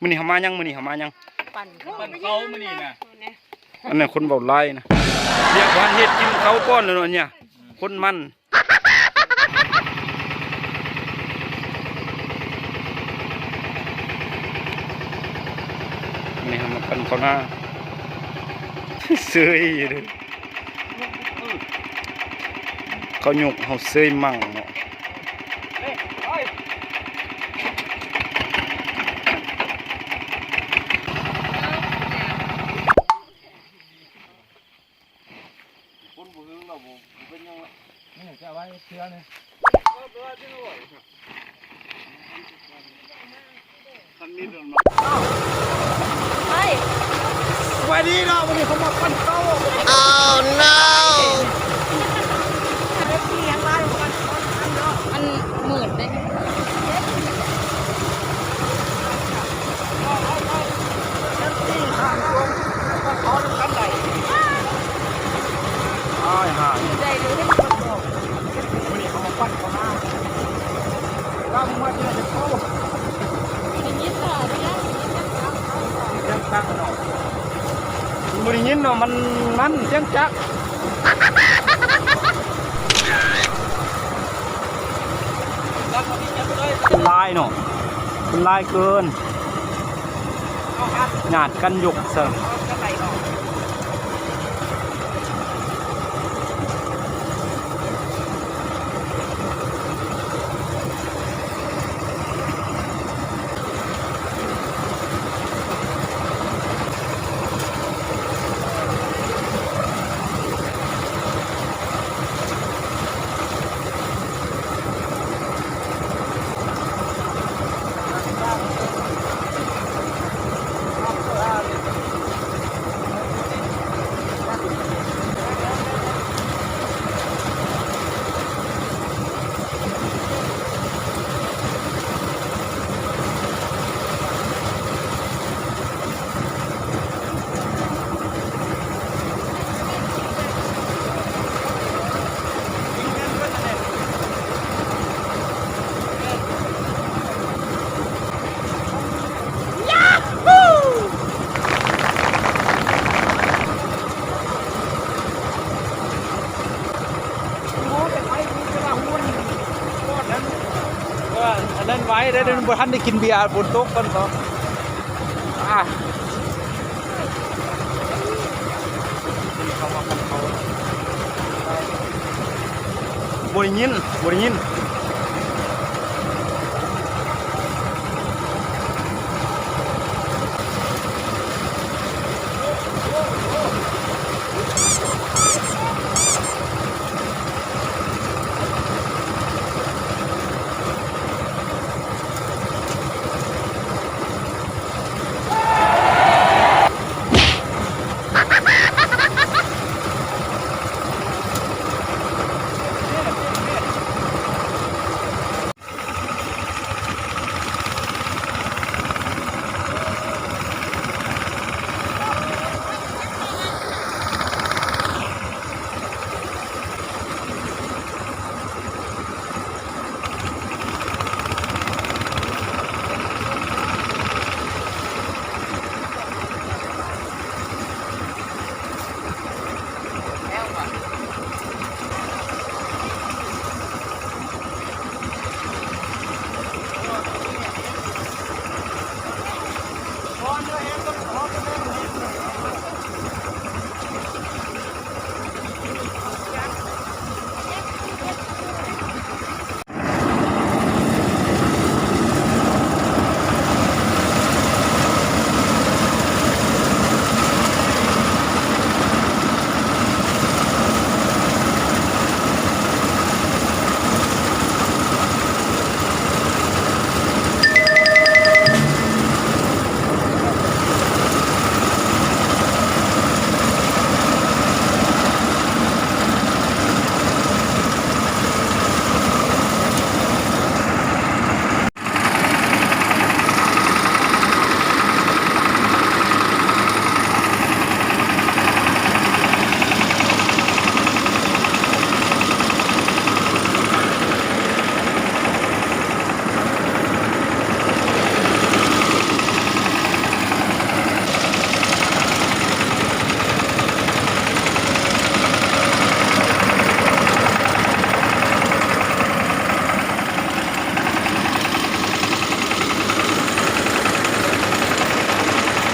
ມື້ນີ້ເຮົາມາຫຍັງ? ມື້ນີ້ເຮົາມາຫຍັງ? ປັ່ນເຂົ້າ ປັ່ນເຂົ້າມື້ນີ້ນະ. ອັນນັ້ນຄົນເວົ້າຫຼາຍນະ. ວຽກບໍ່ທັນເຮັດ ກິນເຂົ້າກ່ອນແລ້ວເນາະ ອັນເນີ້ຍ ຄົນມັນ. ນີ້ເຮົາມາປັ່ນເຂົ້ານາ ເຊີຍຢູ່ເດີ ເຂົາຍົກເຮົາເຊີຍມັ່ງເນາະ. ຄົນບໍ່ເຖິງແລ້ວ ບໍ່ ບໍ່ເປັນຫຍັງລະ. ນີ້ຈະເອົາໄວ້ເທື່ອນີ້ ຄັນມີເລື່ອງເນາະ. ໄປ ສະບາຍດີເນາະ ມື້ນີ້ເຂົາມາປັ່ນເຂົ້າ. Oh no! ອັນໝື່ນເດ້. ອ້າຍຫ່າ ມື້ນີ້ເຂົາມາປັ່ນເຂົ້ານາ ລາວມາເທື່ອຈະເຂົ້າ ໄດ້ຍິນບໍ່? ໄດ້ຍິນເນາະ ບໍ່ໄດ້ຍິນເນາະ ມັນ ມັນສຽງຈັກ. ຄົນຫຼາຍເນາະ ຄົນຫຼາຍເກີນ ຍາດກັນຍົກເຊິ່ງ.ອັນນັ້ນໄວເດ້ ບໍ່ທັນໄດ້ກິນເບຍ ຝົນຕົກກ່ອນເນາະ. ອ່າ ບໍ່ໄດ້ຍິນ ບໍ່ໄດ້ຍິນ.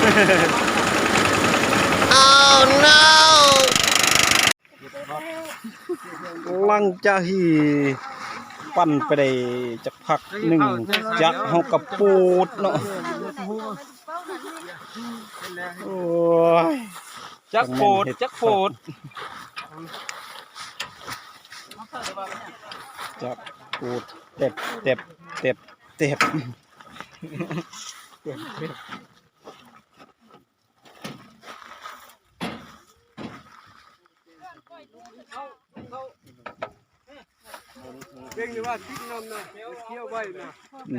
Oh no! ຫຼັງຈາກທີ່ປັ່ນໄປໄດ້ຈັກພັກໜຶ່ງ ຈັກເຮົາກະປູດເນາະ. ໂອ້ຍ ຈັກປູດ ຈັກປູດ ຈັກປູດ ແຕັບ ແຕັບ ແຕັບ ແຕັບ. ເບິ່ງຢູ່ວ່າຕິດນຳນະ ເອົາໄວ້ນະ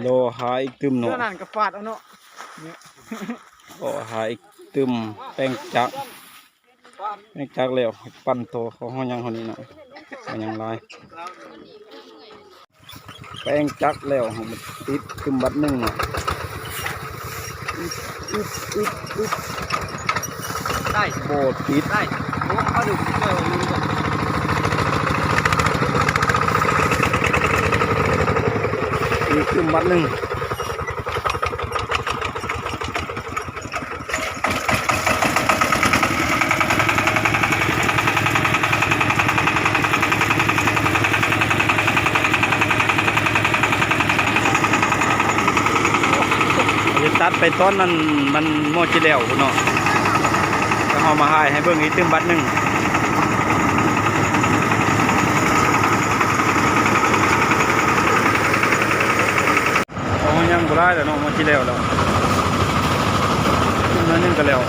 ລໍຫາອີກຕື່ມເນາະ ນັ້ນກະຟາດເອົາເນາະ ລໍຫາອີກຕື່ມ ແປງຈັກ ແປງຈັກແລ້ວ ປັ່ນຕໍ່ ເຮົາຍັງເທົ່ານີ້ເນາະ ເຮົາຍັງຫຼາຍ. ແປງຈັກແລ້ວ ເຮົາມາຕິດຕື່ມບັດໜຶ່ງເນາະ. ອຶບ ອຶບ ອຶບ ອຶບ ໄດ້ ບໍ່ຕິດ ໄດ້ ໂອ້ ເອົາດູ ເຈີ ອີກຕື່ມບັດໜຶ່ງ. ຈະຕັດໄປຕອນນັ້ນ ມັນໝໍ້ຈິແລ້ວພຸ້ນເນາະ ແລ້ວເຮົາມາຖ່າຍໃຫ້ເບິ່ງອີກຕື່ມບັດໜຶ່ງ. ເຮົາຍັງບໍ່ຫຼາຍແລ້ວເນາະ ມື້ທີ່ແລ້ວແລ້ວ ໜ້ອຍໜຶ່ງກະແລ້ວ.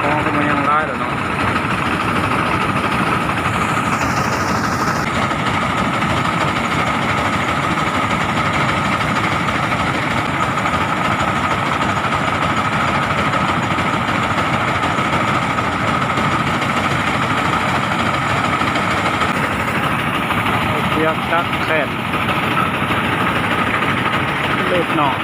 ຂອງກະບໍ່ຍັງຫຼາຍແລ້ວເນາະ. ເຊືອກຕັດແຂນ ເລິກເນາະ.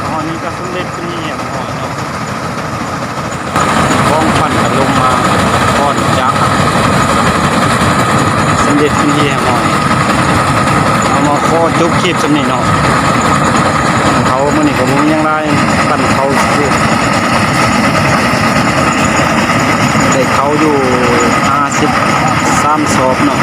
ຕອນນີ້ກະສຳເລັດເປັນທີ່ຮຽບຮ້ອຍເນາະ ຂອງປັ່ນກະລົງມາກ່ອນຈາກສຳເລັດເປັນທີ່ຮຽບຮ້ອຍ. ເຮົາມາຂໍຈົບຄລິບສ່ຳນີ້ເນາະ ເຂົາມື້ນີ້ກະບໍ່ມີຫຍັງຫຼາຍ ປັ່ນເຂົ້າຢູ່ ໄດ້ເຂົ້າຢູ່ຫ້າສິບສາມສອບເນາະ.